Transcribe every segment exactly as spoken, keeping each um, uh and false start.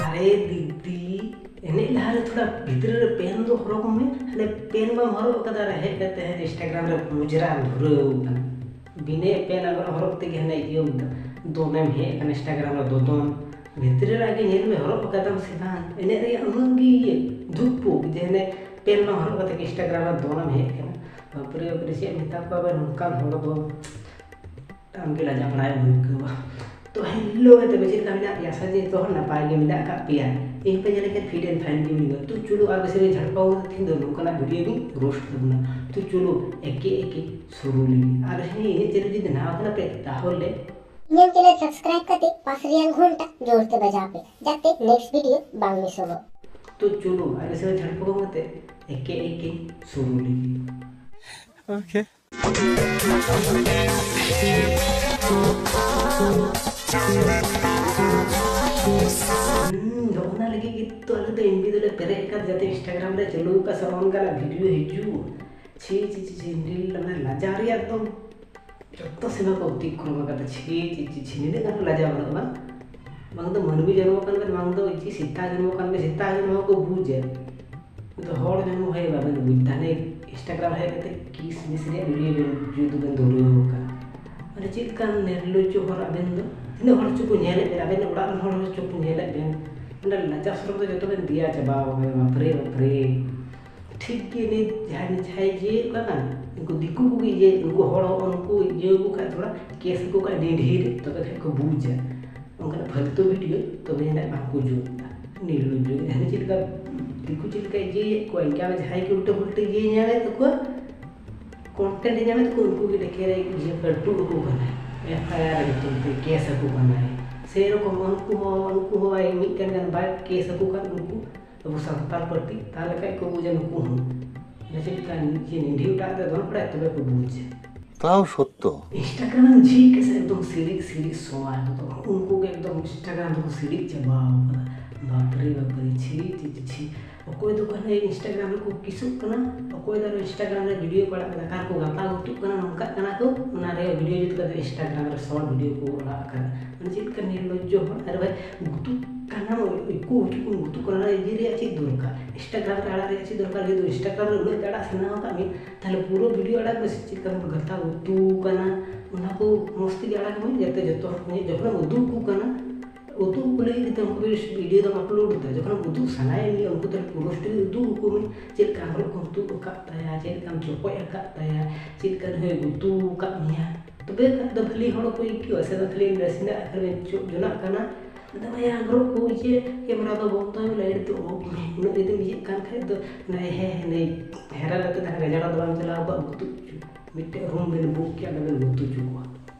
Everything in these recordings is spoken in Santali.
ᱟᱨᱮ ᱫᱤᱫᱤ, ᱮᱱᱮᱡ ᱞᱟᱦᱟᱨᱮ ᱛᱷᱚᱲᱟ ᱵᱷᱤᱛᱨᱤ ᱨᱮ ᱯᱮᱱ ᱫᱚ ᱦᱚᱨᱚᱜᱽ ᱢᱮ᱾ ᱦᱟᱱᱮ ᱯᱮᱱ ᱵᱟᱢ ᱦᱚᱨᱚᱜ ᱠᱟᱫᱟ, ᱟᱨ ᱦᱮᱡ ᱠᱟᱛᱮ ᱦᱟᱱᱮ Instagram ᱨᱮ ᱢᱩᱡᱽᱨᱟᱢ ᱫᱷᱩᱨᱟᱹᱣ ᱠᱟᱱᱟ᱾ ᱵᱤᱱᱟᱹ ᱯᱮᱱ ᱟᱜᱨᱚ ᱦᱚᱨᱚᱜ ᱛᱮᱜᱮ ᱦᱟᱱᱮ ᱤᱭᱟᱹ ᱫᱚᱱᱮᱢ ᱦᱮᱡ ᱟᱠᱟᱱᱟ Instagram ᱨᱮ ᱫᱚᱫᱚᱱ᱾ ᱵᱷᱤᱛᱨᱤ ᱨᱮ ᱟᱜᱮ ᱧᱮᱞ ᱢᱮ, ᱦᱚᱨᱚᱜ ᱠᱟᱫᱟᱢ ᱥᱮ ᱵᱟᱝ? ᱮᱱᱮᱡ ᱨᱮᱭᱟᱜ ᱩᱱᱟᱹᱜ ᱜᱮ ᱤᱭᱟᱹ ᱫᱷᱩᱠ ᱯᱩᱠ ᱡᱮ ᱦᱟᱱᱮ ᱯᱮᱱ ᱵᱟᱝ ᱦᱚᱨᱚᱜ ᱠᱟᱛᱮ ᱜᱮ Instagram ᱨᱮ ᱫᱚᱱᱮᱢ ᱦᱮᱡ ᱟᱠᱟᱱᱟ᱾ ᱵᱟᱯᱨᱮ ᱵᱟᱯᱨᱮ, ᱪᱮᱫ ᱮᱢ ᱢᱮᱛᱟ ᱠᱚᱣᱟ ᱵᱮᱱ, ᱱᱚᱝᱠᱟᱱ ᱦᱚᱲ ᱫᱚ ᱟᱢ ᱜᱮ ᱞᱟᱡᱟᱣ ᱵᱟᱲᱟᱭ ᱵᱩᱡᱷᱟᱹᱣᱟ᱾ ᱛᱚ hello ᱜᱟᱛᱮ ᱠᱚ, ᱪᱮᱫ ᱞᱮᱠᱟ ᱢᱮᱱᱟᱜ ᱯᱮᱭᱟ? ᱟᱥᱟ ᱡᱮ ᱡᱚᱛᱚ ᱦᱚᱲ ᱱᱟᱯᱟᱭ ᱜᱮ ᱢᱮᱱᱟᱜ ᱟᱠᱟᱫ ᱯᱮᱭᱟ᱾ ᱤᱧ ᱯᱮ ᱧᱮᱞ ᱠᱮᱫ fit and fine ᱜᱮ ᱢᱤᱱᱟᱹᱧᱟ᱾ ᱛᱚ ᱪᱚᱞᱚ ᱟᱨ ᱵᱮᱥᱤ ᱡᱷᱟᱲᱯᱟ ᱛᱮᱦᱮᱧ ᱫᱚ ᱱᱚᱝᱠᱟᱱᱟᱜ video ᱜᱮ roast ᱛᱟᱵᱚᱱᱟ᱾ ᱛᱚ ᱪᱚᱞᱚ ᱮᱠᱮ ᱮᱠᱮ ᱥᱩᱨᱩ ᱞᱮᱜᱮ᱾ ᱟᱨ ᱦᱮᱸ, ᱤᱧᱟᱹᱜ channel ᱡᱩᱫᱤ ᱱᱟᱣᱟ ᱠᱟᱱᱟ ᱯᱮ ᱛᱟᱦᱚᱞᱮ ᱤᱧᱟᱹᱜ channel subscribe ᱠᱟᱛᱮ ᱯᱟᱥ ᱨᱮᱭᱟᱜ ᱜᱷᱚᱱᱴᱟ ᱡᱳᱨ ᱛᱮ ᱵᱟᱡᱟᱣ ᱯᱮ, ᱡᱟᱛᱮ next video ᱵᱟᱝ ᱢᱤᱥᱚᱜᱚᱜ᱾ ᱛᱚ ᱪᱚᱞᱚ ᱟᱨ ᱵᱮᱥᱤ ᱡᱷᱟᱲᱯᱟ ᱠᱟᱛᱮ ᱮᱠᱮ ᱮᱠᱮ ᱥᱩᱨᱩ ᱞᱮᱜᱮ᱾ Okay. ᱦᱩᱸ, ᱱᱚᱜᱼᱚ ᱱᱟ ᱞᱟᱹᱜᱤᱫ ᱜᱮ ᱛᱚ ᱟᱞᱮ ᱫᱚ MB ᱫᱚᱞᱮ ᱯᱮᱨᱮᱡ ᱟᱠᱟᱫ, ᱡᱟᱛᱮ Instagram ᱨᱮ ᱪᱟᱹᱞᱩ ᱟᱠᱟᱫ ᱥᱮ ᱚᱱᱠᱟᱱᱟᱜ video ᱦᱤᱡᱩᱜ᱾ ᱪᱷᱤ, ᱪᱷᱤ, ᱪᱷᱤ, ᱪᱷᱤ, ᱱᱤᱞ ᱢᱟᱱᱮ ᱞᱟᱡᱟᱣ ᱨᱮᱭᱟᱜ ᱮᱠᱫᱚᱢ ᱡᱚᱛᱚ ᱥᱤᱢᱟᱹ ᱠᱚ ᱚᱛᱤᱠᱨᱚᱢ ᱟᱠᱟᱫᱟ᱾ ᱪᱷᱤ, ᱪᱷᱤ, ᱪᱷᱤ, ᱪᱷᱤ, ᱱᱤᱱᱟᱹᱜ ᱜᱟᱱ ᱞᱟᱡᱟᱣ ᱵᱟᱹᱱᱩᱜᱼᱟ, ᱵᱟᱝ? ᱵᱟᱝ ᱫᱚ ᱢᱟᱹᱱᱢᱤ ᱡᱚᱱᱢᱚ ᱠᱟᱱ ᱵᱮᱱ, ᱵᱟᱝ ᱫᱚ ᱪᱮᱫ ᱥᱮᱛᱟ ᱡᱚᱱᱢᱚ ᱠᱟᱱ ᱵᱮᱱ, ᱥᱮᱛᱟ ᱡᱚᱱᱢᱚ ᱠᱚ ᱵᱩᱡᱟ᱾ ᱱᱤᱛᱚᱜ ᱦᱚᱲ ᱡᱚᱱᱢᱚ ᱦᱩᱭ ᱵᱟᱵᱮᱱ ᱵᱩᱡᱽ, ᱛᱟᱦᱞᱮ Instagram ᱦᱮᱡ ᱠᱟᱛᱮ kiss miss ᱨᱮᱭᱟᱜ video ᱵᱮᱱ ᱡᱩᱫᱤ ᱵᱮᱱ ᱫᱷᱩᱨᱟᱹᱣ ᱟᱠᱟᱱ, ᱢᱟᱱᱮ ᱪᱮᱫ ᱞᱮᱠᱟᱱ ᱱᱤᱨᱞᱚᱡᱽᱡᱚ ᱦᱚᱲ ᱟᱵᱮᱱ ᱫᱚ? ᱛᱤᱱᱟᱹᱜ ᱦᱚᱲ ᱪᱚᱠᱚ ᱧᱮᱞᱮᱫ ᱵᱮᱱ, ᱟᱵᱮᱱ ᱚᱲᱟᱜ ᱨᱮᱱ ᱦᱚᱲ ᱪᱚᱠᱚ ᱧᱮᱞᱮᱫ ᱵᱮᱱ, ᱢᱟᱱᱮ ᱞᱟᱡᱟ ᱥᱚᱨᱚᱢ ᱫᱚ ᱡᱚᱛᱚ ᱵᱮᱱ ᱫᱮᱭᱟ ᱪᱟᱵᱟ ᱟᱠᱟᱫᱟ᱾ ᱵᱟᱯᱨᱮ ᱵᱟᱯᱨᱮ, ᱴᱷᱤᱠ ᱜᱮ ᱱᱤᱛ ᱡᱟᱦᱟᱸᱭ, ᱡᱟᱦᱟᱸᱭ ᱤᱭᱟᱹᱭᱮᱫ ᱠᱟᱱ, ᱩᱱᱠᱩ ᱫᱤᱠᱩ ᱠᱚᱜᱮ ᱤᱭᱟᱹ, ᱩᱱᱠᱩ ᱦᱚᱲ ᱦᱚᱸ ᱩᱱᱠᱩ ᱤᱭᱟᱹ ᱠᱚ ᱠᱷᱟᱡ ᱛᱷᱚᱲᱟ case ᱟᱠᱚ ᱠᱷᱟᱡ ᱰᱤᱰᱷᱤ ᱨᱮ, ᱛᱚᱵᱮ ᱠᱷᱟᱡ ᱠᱚ ᱵᱩᱡᱟ᱾ ᱚᱱᱠᱟᱱᱟᱜ ᱯᱷᱟᱞᱛᱩ video ᱛᱚᱵᱮ ᱡᱟᱹᱱᱤᱡ ᱵᱟᱝ ᱠᱚ ᱡᱩᱛ ᱮᱫᱟ᱾ ᱱᱤᱨᱞᱚᱡᱽᱡᱚ ᱜᱮ ᱡᱟᱦᱟᱸᱭ ᱪᱮᱫ ᱞᱮᱠᱟ ᱫᱤᱠᱩ ᱪᱮᱫ ᱞᱮᱠᱟ ᱤᱭᱟᱹᱭᱮᱫ ᱠᱚᱣᱟ, ᱤᱱᱠᱟ ᱡᱟᱦᱟᱸᱭ ᱜᱮ ᱩᱞᱴᱟᱹ ᱯᱩᱞᱴᱟᱹ ᱤᱭᱟᱹᱭ ᱧᱟᱢᱮᱫ ᱛᱟᱠᱚᱣᱟ, content ᱧᱟᱢᱮᱫ ᱛᱟᱠᱚ, ᱩᱱᱠᱩ ᱜᱮ ᱰᱮᱠᱮ ᱨᱮ ᱤᱭᱟᱹ ᱯᱟᱹᱨᱴᱩ ᱟᱠᱚ ᱠᱟᱱᱟᱭ, FIR ᱧᱩᱛᱩᱢ ᱛᱮ case ᱟᱠᱚ ᱠᱟᱱᱟᱭ᱾ ᱥᱮᱨᱚᱠᱚᱢ ᱩᱱᱠᱩ ᱦᱚᱸ, ᱩᱱᱠᱩ ᱦᱚᱸ ᱵᱟᱭ ᱢᱤᱫᱴᱮᱱ ᱜᱟᱱ ᱵᱟᱭ case ᱟᱠᱚ ᱠᱟᱱ, ᱩᱱᱠᱩ ᱟᱵᱚ ᱥᱟᱱᱛᱟᱲ ᱯᱟᱹᱨᱥᱤ, ᱛᱟᱦᱞᱮ ᱠᱷᱟᱡ ᱠᱚ ᱵᱩᱡᱟ ᱱᱩᱠᱩ ᱦᱚᱸ᱾ ᱢᱟᱱᱮ ᱪᱮᱫ ᱞᱮᱠᱟ ᱱᱤᱡᱮ ᱱᱤᱰᱷᱤ ᱚᱴᱟᱜ ᱛᱮ ᱫᱚᱱ ᱵᱟᱲᱟᱭ, ᱛᱚᱵᱮ ᱠᱚ ᱵᱩᱡᱟ᱾ ᱛᱟᱣ ᱥᱚᱛᱛᱚ᱾ Instagram ᱡᱷᱤᱡ ᱠᱟᱛᱮ ᱮᱠᱫᱚᱢ ᱥᱤᱲᱤᱡ ᱥᱤᱲᱤᱡ ᱥᱚᱣᱟ ᱮᱠᱫᱚᱢ᱾ ᱩᱱᱠᱩ ᱜᱮ ᱮᱠᱫᱚᱢ Instagram ᱫᱚᱠᱚ ᱥᱤᱲᱤᱡ ᱪᱟᱵᱟᱣ ᱠᱟᱫᱟ᱾ ᱵᱟᱯᱨᱮ ᱵᱟᱯᱨᱮ, ᱪᱷᱤ, ᱪᱷᱤ, ᱪᱷᱤ, ᱪᱷᱤ᱾ ᱚᱠᱚᱭ ᱫᱚ ᱠᱷᱟᱹᱞᱤ Instagram ᱨᱮᱠᱚ ᱠᱤᱥᱚᱜ ᱠᱟᱱᱟ, ᱚᱠᱚᱭ ᱫᱚ ᱟᱨᱚ Instagram ᱨᱮ video ᱠᱚ ᱟᱲᱟᱜ ᱠᱟᱫᱟ, ᱚᱠᱟ ᱨᱮᱠᱚ ᱜᱟᱯᱟ ᱜᱩᱛᱩᱜ ᱠᱟᱱᱟ, ᱱᱚᱝᱠᱟᱜ ᱠᱟᱱᱟ ᱠᱚ, ᱚᱱᱟ ᱨᱮᱭᱟᱜ video ᱡᱩᱛ ᱠᱟᱛᱮ Instagram ᱨᱮ short video ᱠᱚ ᱟᱲᱟᱜ ᱠᱟᱫᱟ᱾ ᱢᱟᱱᱮ ᱪᱮᱫ ᱞᱮᱠᱟ ᱱᱤᱨᱞᱚᱡᱡᱚ ᱦᱚᱲ᱾ ᱟᱨᱮ ᱵᱷᱟᱭ, ᱜᱩᱛᱩᱜ ᱠᱟᱱᱟᱢ, ᱩᱠᱩ ᱩᱠᱩ ᱠᱚ ᱜᱩᱛᱩᱜ ᱠᱟᱱᱟ, ᱚᱱᱟ ᱤᱫᱤ ᱨᱮᱭᱟᱜ ᱪᱮᱫ ᱫᱚᱨᱠᱟᱨ? Instagram ᱨᱮ ᱟᱲᱟᱜ ᱨᱮᱭᱟᱜ ᱪᱮᱫ ᱫᱚᱨᱠᱟᱨ? ᱡᱩᱫᱤ Instagram ᱨᱮ ᱩᱱᱟᱹᱜ ᱜᱮ ᱟᱲᱟᱜ ᱥᱟᱱᱟ ᱟᱠᱟᱫ ᱢᱮᱭᱟ, ᱛᱟᱦᱞᱮ ᱯᱩᱨᱟᱹ video ᱟᱲᱟᱜ ᱢᱮ᱾ ᱪᱮᱫ ᱞᱮᱠᱟᱢ ᱜᱟᱛᱟ ᱩᱛᱩ ᱠᱟᱱᱟ, ᱚᱱᱟ ᱠᱚ ᱢᱚᱡᱽ ᱛᱮᱜᱮ ᱟᱲᱟᱜ ᱢᱮ, ᱡᱟᱛᱮ ᱡᱚᱛᱚ ᱦᱚᱲ ᱠᱚ ᱧᱮᱞ᱾ ᱡᱚᱠᱷᱚᱱᱮᱢ ᱩᱫᱩᱜ ᱟᱠᱚ ᱠᱟᱱᱟ, ᱩᱫᱩᱜ ᱟᱠᱚ ᱞᱟᱹᱜᱤᱫ ᱛᱮ ᱩᱱᱠᱩ video ᱫᱚᱢ upload ᱮᱫᱟ, ᱡᱚᱠᱷᱚᱱᱮᱢ ᱩᱫᱩᱜ ᱥᱟᱱᱟᱭᱮᱫ ᱢᱮᱭᱟ ᱩᱱᱠᱩ, ᱛᱟᱦᱞᱮ ᱯᱩᱨᱟᱹ video ᱩᱫᱩᱜ ᱟᱠᱚ ᱢᱮ᱾ ᱪᱮᱫ ᱞᱮᱠᱟ ᱟᱝᱨᱚᱵ ᱠᱚ ᱩᱛᱩ ᱟᱠᱟᱫ ᱛᱟᱭᱟ, ᱪᱮᱫ ᱞᱮᱠᱟᱢ ᱪᱚᱯᱚᱡ ᱟᱠᱟᱫ ᱛᱟᱭᱟ, ᱪᱮᱫ ᱞᱮᱠᱟ ᱱᱩᱭ ᱜᱩᱛᱩ ᱟᱠᱟᱫ ᱢᱮᱭᱟ, ᱛᱚᱵᱮ ᱠᱷᱟᱱ ᱫᱚ ᱵᱷᱟᱹᱞᱤ ᱦᱚᱲ ᱠᱚ ᱟᱹᱭᱠᱟᱹᱣᱟ᱾ ᱥᱮ ᱫᱚ ᱠᱷᱟᱹᱞᱤ ᱱᱟᱥᱮᱱᱟᱜ ᱠᱷᱟᱹᱞᱤ ᱪᱚᱜ ᱡᱚᱱᱟᱜ ᱠᱟᱱᱟ, ᱟᱫᱚ ᱵᱷᱟᱭᱟ ᱟᱝᱨᱚᱵ ᱠᱚ ᱤᱭᱟᱹ camera ᱫᱚ ᱵᱚᱱᱫᱚᱭ ᱢᱮ, light ᱫᱚ off ᱢᱮ, ᱩᱱᱟᱹᱜ ᱡᱩᱫᱤᱢ ᱤᱭᱟᱹᱜ ᱠᱟᱱ ᱠᱷᱟᱡ ᱫᱚ ᱱᱟᱭ ᱦᱮᱸ ᱦᱮᱸ ᱱᱟᱭ ᱦᱮᱨᱟ ᱠᱟᱛᱮ ᱫᱷᱟᱨᱟ ᱜᱟᱡᱟᱲ ᱫᱚ ᱵᱟᱝ ᱪᱟᱞᱟᱣ ᱠᱚᱜᱼᱟ, ᱜᱩᱛᱩ ᱦᱚᱪᱚ ᱢᱤᱫᱴᱮᱡ room ᱵᱮᱱ book ᱠᱮᱭᱟ, ᱚᱸᱰᱮ ᱵᱮᱱ ᱜᱩᱛᱩ ᱦᱚᱪᱚ ᱠᱚᱣᱟ᱾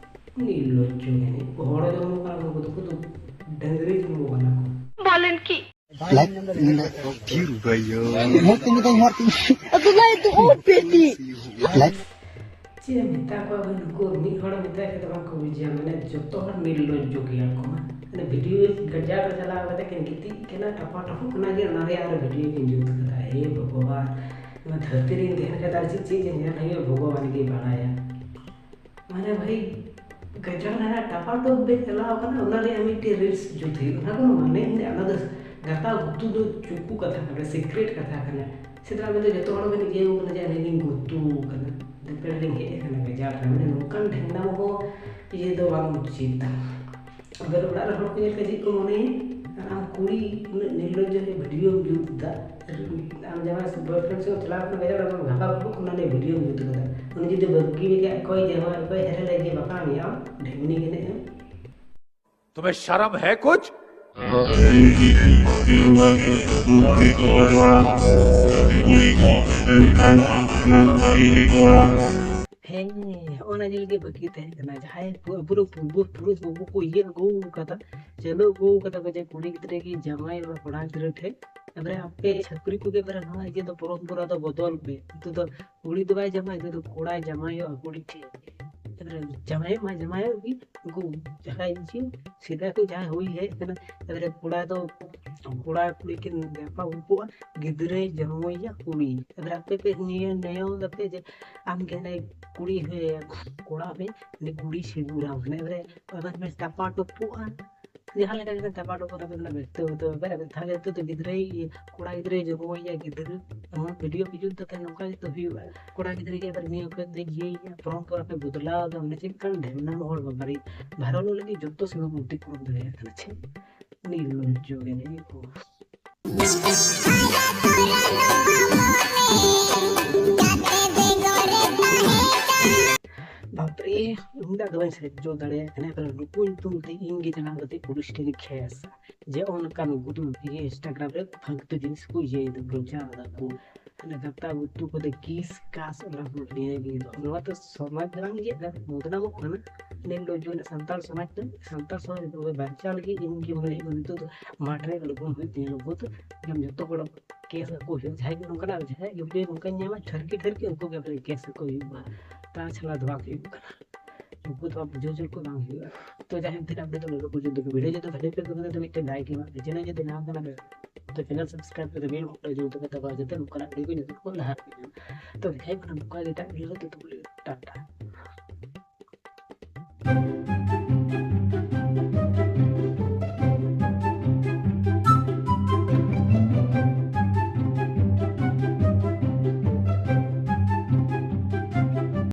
ᱱᱤᱨᱞᱚᱡᱡᱚ ᱜᱮ ᱱᱤᱡ ᱠᱚ ᱦᱚᱲ ᱡᱚᱱᱢᱚ ᱠᱟᱱᱟ ᱠᱚ, ᱱᱩᱠᱩ ᱫᱚ ᱰᱟᱹᱝᱨᱤ ᱡᱚᱱᱢᱚ ᱠᱟᱱᱟ ᱠᱚ᱾ ᱵᱚᱞᱮᱱ ᱠᱤ? ᱞᱟᱭᱤᱵᱷ ᱛᱤᱨᱩᱵᱟᱭᱚ᱾ ᱦᱚᱲ ᱛᱤᱧ ᱢᱮᱛᱟᱧ, ᱦᱚᱲ ᱛᱤᱧ᱾ ᱟᱫᱚ ᱞᱟᱭᱤᱵᱷ ᱫᱚ off ᱯᱮ ᱛᱤ᱾ ᱞᱟᱭᱤᱵᱷ᱾ ᱪᱮᱫ ᱮᱢ ᱢᱮᱛᱟ ᱠᱚᱣᱟ ᱵᱷᱟᱹᱭ, ᱱᱩᱠᱩ ᱢᱤᱫ ᱦᱚᱲ ᱢᱮᱛᱟᱭ ᱠᱷᱟᱡ ᱫᱚ ᱵᱟᱝ ᱠᱚ ᱵᱩᱡᱷᱟᱹᱣᱟ, ᱢᱟᱱᱮ ᱡᱚᱛᱚ ᱦᱚᱲ ᱱᱤᱨᱞᱚᱡᱡᱚ ᱜᱮᱭᱟ ᱠᱚ᱾ ᱢᱟᱱᱮ video ᱜᱟᱡᱟᱲ ᱨᱮ ᱪᱟᱞᱟᱣ ᱠᱟᱛᱮ ᱠᱤᱱ ᱜᱤᱛᱤᱡ ᱠᱟᱱᱟ, ᱴᱟᱯᱟ ᱴᱟᱯᱩᱜ ᱠᱟᱱᱟ ᱜᱮ, ᱚᱱᱟ ᱨᱮᱭᱟᱜ ᱟᱨᱚ video ᱠᱤᱱ ᱡᱩᱛ ᱠᱟᱫᱟ᱾ ᱦᱮ ᱵᱷᱚᱜᱚᱵᱟᱱ, ᱱᱚᱣᱟ ᱫᱷᱟᱹᱨᱛᱤ ᱨᱮᱧ ᱛᱟᱦᱮᱱ ᱠᱷᱟᱡ ᱫᱚ ᱟᱨ ᱪᱮᱫ ᱪᱮᱫ ᱡᱮ ᱧᱮᱞ ᱦᱩᱭᱩᱜᱼᱟ, ᱵᱷᱚᱜᱚᱵᱟᱱ ᱜᱮ ᱵᱟᱲᱟᱭᱟ᱾ ᱢᱟᱱᱮ ᱵᱷᱟᱹᱭ, ᱜᱟᱡᱟᱲ ᱨᱮ ᱴᱟᱯᱟ ᱴᱚᱯ ᱵᱮᱱ ᱪᱟᱞᱟᱣ ᱠᱟᱱᱟ, ᱚᱱᱟ ᱨᱮᱭᱟᱜ ᱢᱤᱫᱴᱮᱡ reels ᱡᱩᱛ ᱦᱩᱭᱩᱜᱼᱟ, ᱚᱱᱟ ᱠᱳᱱᱳ ᱢᱟᱱᱮ ᱢᱮᱱᱟᱜᱼᱟ? ᱚᱱᱟ ᱫᱚ ᱜᱟᱛᱟ ᱜᱩᱛᱩ ᱫᱚ ᱪᱩᱠᱩ ᱠᱟᱛᱷᱟ ᱠᱟᱱᱟ, secret ᱠᱟᱛᱷᱟ ᱠᱟᱱᱟ᱾ ᱥᱮᱫᱟᱭ ᱟᱵᱮᱱ ᱫᱚ ᱡᱚᱛᱚ ᱦᱚᱲ ᱵᱮᱱ ᱤᱭᱟᱹ ᱠᱟᱱᱟ ᱡᱮ ᱟᱹᱞᱤᱧ ᱞᱤᱧ ᱜᱩᱛᱩ ᱠᱟᱱᱟ, ᱫᱮᱯᱮᱲ ᱞᱤᱧ ᱦᱮᱡ ᱟᱠᱟᱱᱟ ᱜᱟᱡᱟᱲ ᱨᱮ, ᱢᱟᱱᱮ ᱱᱚᱝᱠᱟᱱ ᱰᱷᱮᱝᱱᱟ ᱦᱚᱸ ᱤᱭᱟᱹ ᱫᱚ ᱵᱟᱝ ᱩᱪᱤᱛ᱾ ᱟᱵᱮᱱ ᱚᱲᱟᱜ ᱨᱮ ᱦᱚᱲ ᱠᱚ ᱧᱮᱞ ᱠᱷᱟᱱ ᱪᱮᱫ ᱠᱚ ᱢᱚᱱᱮᱭᱟ? ᱟᱨ ᱟᱢ ᱠᱩᱲᱤ ᱩᱱᱟᱹᱜ ᱱᱤᱨᱞᱚᱡᱡᱚ ᱦᱚᱭ videoᱢ ᱡᱩᱛ ᱮᱫᱟ, ᱟᱢ ᱡᱟᱦᱟᱸᱭ boyfriend ᱥᱮᱫ ᱪᱟᱞᱟᱣ ᱠᱟᱱᱟ ᱜᱟᱡᱟᱲ ᱨᱮ, ᱟᱢ ᱜᱷᱟᱯᱟ ᱜᱷᱩᱯᱩᱜ ᱠᱟᱱᱟ, ᱚᱱᱟ videoᱢ ᱡᱩᱛ ᱠᱟᱫᱟ᱾ ᱩᱱᱤ ᱡᱩᱫᱤ ᱵᱟᱹᱜᱤ ᱢᱮᱠᱷᱟᱡ ᱚᱠᱚᱭ ᱡᱮ ᱦᱚᱸ ᱚᱠᱚᱭ ᱦᱮᱨᱮᱞ ᱞᱟᱹᱜᱤᱫ ᱵᱟᱯᱞᱟ ᱢᱮᱭᱟ, ᱟᱢ ᱰᱷᱮᱢᱱᱤ ᱜᱮ ᱱᱮᱜ ᱮᱢ᱾ तुम्हें शर्म है कुछ? ᱦᱮᱸ, ᱚᱱᱟ ᱡᱤᱞ ᱜᱮ ᱵᱟᱹᱠᱤ ᱛᱟᱦᱮᱸ ᱠᱟᱱᱟ᱾ ᱡᱟᱦᱟᱸᱭ ᱯᱩ-, ᱯᱩᱨᱟᱹ ᱯᱩᱨᱵᱚ, ᱯᱩᱨᱩᱥ ᱵᱟᱹᱵᱩ ᱠᱚ ᱤᱭᱟᱹ ᱟᱹᱜᱩ ᱠᱟᱫᱟ, ᱪᱟᱹᱞᱩ ᱟᱹᱜᱩ ᱠᱟᱫᱟ ᱠᱚ ᱡᱮ ᱠᱩᱲᱤ ᱜᱤᱫᱽᱨᱟᱹ ᱜᱮ ᱡᱟᱶᱟᱭᱚᱜᱼᱟ ᱠᱚᱲᱟ ᱜᱤᱫᱽᱨᱟᱹ ᱴᱷᱮᱡ᱾ ᱛᱟᱯᱚᱨᱮ ᱟᱯᱮ ᱪᱷᱟᱹᱯᱨᱤ ᱠᱚᱜᱮ ᱯᱮ ᱱᱚᱣᱟ ᱤᱭᱟᱹ ᱫᱚ ᱯᱚᱨᱚᱢᱯᱚᱨᱟ ᱫᱚ ᱵᱚᱫᱚᱞ ᱯᱮ᱾ ᱱᱤᱛᱚᱜ ᱫᱚ ᱠᱩᱲᱤ ᱫᱚ ᱵᱟᱭ ᱡᱟᱶᱟᱭ, ᱱᱤᱛᱚᱜ ᱫᱚ ᱠᱚᱲᱟᱭ ᱡᱟᱶᱟᱭᱚᱜᱼᱟ ᱠᱩᱲᱤ ᱴᱷᱮᱡ᱾ ᱡᱟᱶᱟᱭᱚᱜ ᱢᱟ ᱡᱟᱶᱟᱭᱚᱜ ᱜᱮ, ᱩᱱᱠᱩ ᱡᱟᱦᱟᱸᱭ ᱡᱮ ᱥᱮᱫᱟᱭ ᱠᱷᱚᱱ ᱡᱟᱦᱟᱸᱭ ᱦᱩᱭ ᱦᱮᱡ ᱟᱠᱟᱱᱟ, ᱮᱵᱟᱨᱮ ᱠᱚᱲᱟ ᱫᱚ ᱠᱚᱲᱟ ᱠᱩᱲᱤ ᱠᱤᱱ ᱧᱟᱯᱟᱢ ᱠᱚᱜᱼᱟ, ᱜᱤᱫᱽᱨᱟᱹᱭ ᱡᱚᱱᱢᱚᱭᱟ ᱠᱩᱲᱤ᱾ ᱮᱵᱟᱨᱮ ᱟᱯᱮ ᱯᱮ ᱱᱤᱭᱟᱹ ᱱᱤᱭᱚᱢ ᱫᱟᱯᱮ ᱡᱮ ᱟᱢ ᱜᱮ ᱦᱟᱱᱮ ᱠᱩᱲᱤ ᱦᱩᱭ ᱠᱚᱲᱟ ᱦᱩᱭ ᱩᱱᱤ ᱠᱩᱲᱤ ᱥᱤᱸᱫᱩᱨᱟᱢ ᱠᱟᱱᱟ, ᱮᱵᱟᱨᱮ ᱟᱵᱟᱨ ᱯᱮ ᱛᱟᱯᱟ ᱴᱚᱯᱚᱜᱼᱟ᱾ ᱡᱟᱦᱟᱸ ᱞᱮᱠᱟ ᱜᱮ ᱛᱟᱯᱟ ᱴᱚᱯᱚᱜ ᱛᱟᱯᱮ ᱠᱟᱱᱟ ᱵᱮᱥᱛᱮ ᱦᱚᱭᱛᱳ ᱮᱵᱟᱨᱮ ᱛᱟᱦᱞᱮ ᱱᱤᱛᱚᱜ ᱫᱚ ᱜᱤᱫᱽᱨᱟᱹᱭ ᱠᱚᱲᱟ ᱜᱤᱫᱽᱨᱟᱹᱭ ᱡᱚᱱᱢᱚᱭᱟ ᱜᱤᱫᱽᱨᱟᱹ, ᱮᱢᱚᱱ ᱵᱷᱤᱰᱤᱭᱳ ᱯᱤᱡᱩᱱ ᱛᱟᱯᱮ ᱱᱚᱝᱠᱟ ᱜᱮᱛᱚ ᱦᱩᱭᱩᱜᱼᱟ᱾ ᱠᱚᱲᱟ ᱜᱤᱫᱽᱨᱟᱹ ᱜᱮ ᱮᱵᱟᱨ ᱱᱤᱭᱟᱹ ᱠᱚ ᱤᱭᱟᱹᱭᱟ, ᱯᱷᱨᱚᱢ ᱠᱚ ᱟᱯᱮ ᱵᱚᱫᱞᱟᱣ ᱫᱟ, ᱢᱟᱱᱮ ᱪᱮᱫ ᱞᱮᱠᱟᱱ ᱰᱷᱮᱢᱱᱟ ᱦᱚᱲ ᱵᱟᱵᱟᱨᱮ, ᱵᱷᱟᱭᱨᱟᱞᱚᱜ ᱞᱟᱹᱜᱤᱫ ᱡᱚᱛᱚ ᱥᱤᱢᱟᱹ ᱵᱚᱱᱛᱤ ᱯᱩᱨᱚᱱ ᱫᱟᱲᱮᱭᱟᱜ ᱠᱟᱱᱟ᱾ ᱪᱮᱫ ᱱᱤᱨᱞᱚᱡᱽᱡᱚ ᱜᱮ ᱱᱤᱭᱟᱹ ᱠᱚ᱾ ᱵᱟᱯᱨᱮ, ᱤᱧ ᱫᱚ ᱟᱫᱚ ᱵᱟᱹᱧ ᱥᱚᱦᱡᱡᱚ ᱫᱟᱲᱮᱭᱟᱜ ᱠᱟᱱᱟ᱾ ᱮᱵᱟᱨ ᱱᱩᱠᱩ ᱧᱩᱛᱩᱢ ᱛᱮ ᱤᱧ ᱜᱮ ᱪᱟᱞᱟᱣ ᱠᱟᱛᱮ ᱯᱩᱞᱤᱥ ᱴᱷᱮᱱ ᱠᱮᱥ ᱡᱮ ᱚᱱᱠᱟ ᱱᱩᱠᱩ ᱫᱚ ᱤᱭᱟᱹ Instagram ᱨᱮ ᱯᱷᱟᱞᱛᱩ ᱡᱤᱱᱤᱥ ᱠᱚ ᱤᱭᱟᱹᱭ ᱫᱟ, ᱯᱨᱚᱪᱟᱨ ᱫᱟ ᱠᱚ᱾ ᱢᱟᱱᱮ ᱜᱟᱛᱟ ᱜᱩᱛᱩ ᱠᱚᱫᱚ ᱠᱤᱥ ᱠᱟᱥ ᱚᱱᱟ ᱠᱚ ᱱᱤᱭᱟᱹ ᱜᱮ᱾ ᱱᱚᱣᱟ ᱫᱚ ᱥᱚᱢᱟᱡᱽ ᱫᱚ ᱵᱟᱝ ᱤᱭᱟᱹᱜ ᱠᱟᱱᱟ, ᱵᱚᱫᱱᱟᱢᱚᱜ ᱠᱟᱱᱟ᱾ ᱱᱤᱨᱞᱚᱡᱽᱡᱚ ᱨᱮᱱᱟᱜ ᱥᱟᱱᱛᱟᱲ ᱥᱚᱢᱟᱡᱽ ᱫᱚ, ᱥᱟᱱᱛᱟᱲ ᱥᱚᱢᱟᱡᱽ ᱫᱚ ᱵᱟᱧᱪᱟᱣ ᱞᱟᱹᱜᱤᱫ ᱤᱧ ᱜᱮ ᱢᱚᱱᱮ ᱦᱩᱭᱩᱜ ᱠᱟᱱᱟ ᱱᱤᱛᱚᱜ ᱫᱚ ᱢᱟᱴᱷ ᱨᱮ ᱟᱬᱜᱚᱱ ᱦᱩᱭᱩᱜ ᱛᱤᱧᱟ᱾ ᱱᱩᱠᱩ ᱫᱚ ᱮᱠᱫᱚᱢ ᱡᱚᱛᱚ ᱦᱚᱲ ᱠᱮᱥ ᱟᱠᱚ ᱦᱩᱭᱩᱜᱼᱟ᱾ ᱡᱟᱦᱟᱸᱭ ᱜᱮ ᱱᱚᱝᱠᱟᱱᱟᱜ, ᱡᱟᱦᱟᱸᱭ ᱜᱮ ᱵᱷᱤᱰᱤᱭᱳ ᱱᱚᱝᱠᱟᱧ ᱧᱟᱢᱟ, ᱴᱷᱟᱹᱨᱠᱤ ᱴᱷᱟᱹᱨᱠᱤ ᱩᱱᱠᱩ ᱜᱮ ᱟᱵᱟᱨ ᱠᱮᱥ ᱟᱠᱚ ᱦᱩᱭᱩᱜᱼᱟ᱾ ᱛᱟᱪᱷᱟᱲᱟ ᱫᱚ ᱵᱟᱝ ᱦᱩᱭᱩᱜ ᱠᱟᱱᱟ᱾ ᱱᱩᱠᱩ ᱫᱚ ᱵᱩᱡᱷᱟᱹᱣ ᱦᱚᱪᱚ ᱠᱚ ᱵᱟᱝ ᱦᱩᱭᱩᱜᱼᱟ᱾ ᱛᱚ ᱡᱟᱦᱟᱸᱭ ᱛᱤᱱᱟᱹᱜ ᱵᱷᱤᱰᱤᱭᱳ ᱫᱚ ᱱᱚᱰᱮ ᱯᱚᱨᱡᱚᱱᱛᱚ ᱜᱮ᱾ ᱵᱷᱤᱰᱤᱭᱳ ᱡᱩᱫᱤ ᱵᱷᱟᱜᱮ ᱯᱮ ᱠᱩᱥᱤᱭᱟᱫᱟ ᱢᱤᱫᱴᱮᱱ ᱞᱟᱭᱤᱠ ᱮᱢᱟᱜ ᱯᱮ, ᱪᱮᱱᱮᱞ ᱡᱩᱫᱤ ᱱᱟᱣᱟ ᱠᱟᱱᱟ ᱯᱮ ᱛᱚ ᱪᱮᱱᱮᱞ ᱥᱟᱵᱥᱠᱨᱟᱭᱤᱵ ᱠᱟᱛᱮ ᱵᱮᱞ ᱵᱚᱴᱚᱱ ᱡᱩᱞ ᱠᱟᱛᱮ ᱫᱟᱵᱟᱣ ᱡᱟᱛᱮ ᱱᱚᱝᱠᱟᱱᱟᱜ ᱵᱷᱤᱰᱤᱭᱳ ᱠᱚ ᱧᱮᱞ ᱠᱚ ᱞᱟᱦᱟ ᱯᱮ ᱧᱟᱢ᱾ ᱛᱚ ᱫᱮᱠᱷᱟᱭ ᱠᱟᱱᱟ ᱱᱚᱝᱠᱟ ᱜᱮ ᱮᱴᱟᱜ ᱵᱷᱤᱰᱤᱭᱳ ᱨᱮ, ᱛᱚ ᱵᱚᱞᱮ ᱴᱟᱴᱟ᱾